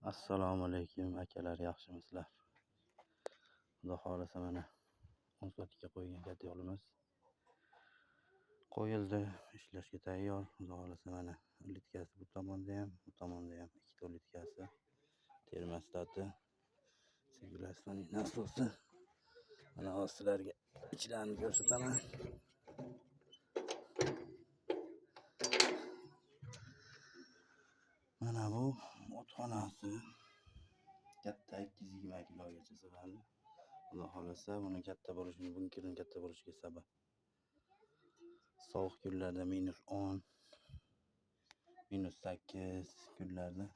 Assalomu alaykum akalar, yaxshimisizlar? Xudo xohlasa mana 10 soatga qo'ygan katta qo'yildi, ishlashga tayyor. Xudo xohlasa mana ulitkasi bu tomonda ham, bu tomonda ham ikkita ulitkasi, termostati, sirkulyatsiya nasosi. Mana hozir sizlarga ichlarini ko'rsataman. Mana bu otxonasi katta 220 kilogacha sig'adi. Xudo xohlasa buni katta bo'lishini, bunkerning katta bo'lishiga sabab sovuq kunlarda -10, -8 kunlarda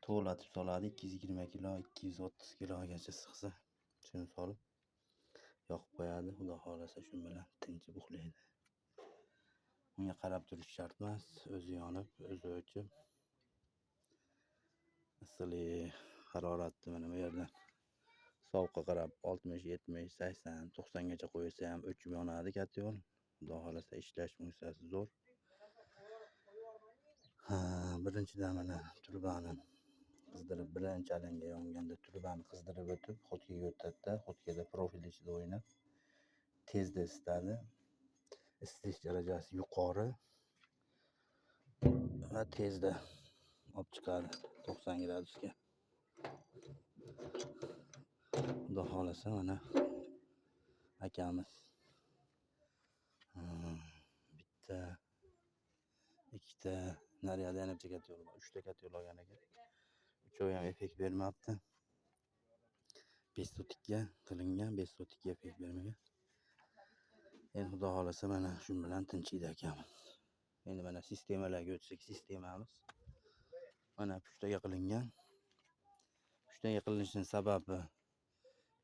to'latib soladi. 220 kilo, 230 kilogacha sig'sa shuni solib yoqib qo'yadi. Xudo xohlasa shu bilan tinchib uxlaydi. Unga qarab turish shart emas, o'zi yonib, o'zi o'chib. Issiqlik haroratni mana bu yerdan sovuqqa qarab 60, 70, 80, 90 gacha qo'yilsa ham o'chib yonadi katta. Xudo xohlasa ishlash funksiyasi zo'r. Ha, birinchidan mana trubani qizdirib, birinchi alanga yonganda trubani qizdirib o'tib, xotkaga o'tadida, xotkada profil ichida o'ynab tezda isitadi. Isitish darajasi yuqori va tezda olib chiqadi 90 gradusga. Xudo xohlasa mana akamiz bitta, ikkita, naryoqda yana bitta katta yo'l bor, uchta katta yo'l olgan ekan. Uchovi ham effekt bermabdi. 5 sotikka qilingan, 5 sotikka effekt bermagan. Endi xudo xohlasa mana shu bilan tinchiydi akamiz. Endi mana sistemalarga o'tsak, sistemamiz mana pushtaga qilingan. Pushtaga qilinishining sababi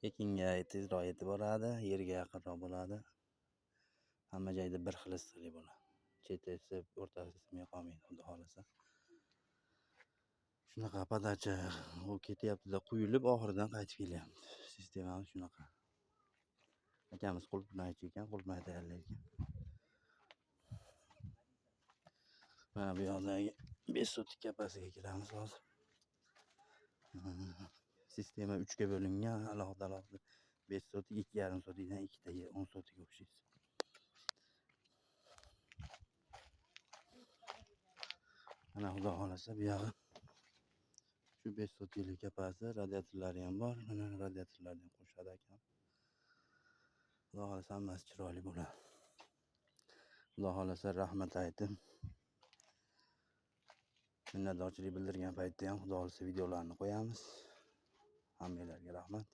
ekinga tezroq yetib boradi, yerga yaqinroq bo'ladi. Hamma joyda bir xil issiqlik bo'ladi. Cheti isib, o'rtasi isimay qolmaydi, xudo xohlasa. Shunaqa podacha u ketyapti-da, quyilib oxiridan qaytib kelyapti. Sistemamiz shunaqa. Akamiz qulupnaychi ekan, qulupnay tayyorlaydi ekan. Mana bu yoqdagi 5 sotik kapasiga kiramiz hozir. Sistema 3 ga bo'lingan, alohida alohida 5 sotik, 2,5 sotikdan ikkitaga 10 sotik o'xshaydi. Mana xudo xohlasa bu yog'i shu 5 sotiklik kapasi, radiatorlari ham bor. Mana radiatorlarni ham qo'shadi akam. Xudo xohlasa hammasi chiroyli bo'ladi. Xudo xohlasa rahmat aytib minnatdorchilik bildirgan paytda ham xudo xohlasa videolarni qo'yamiz. Hammanglarga rahmat.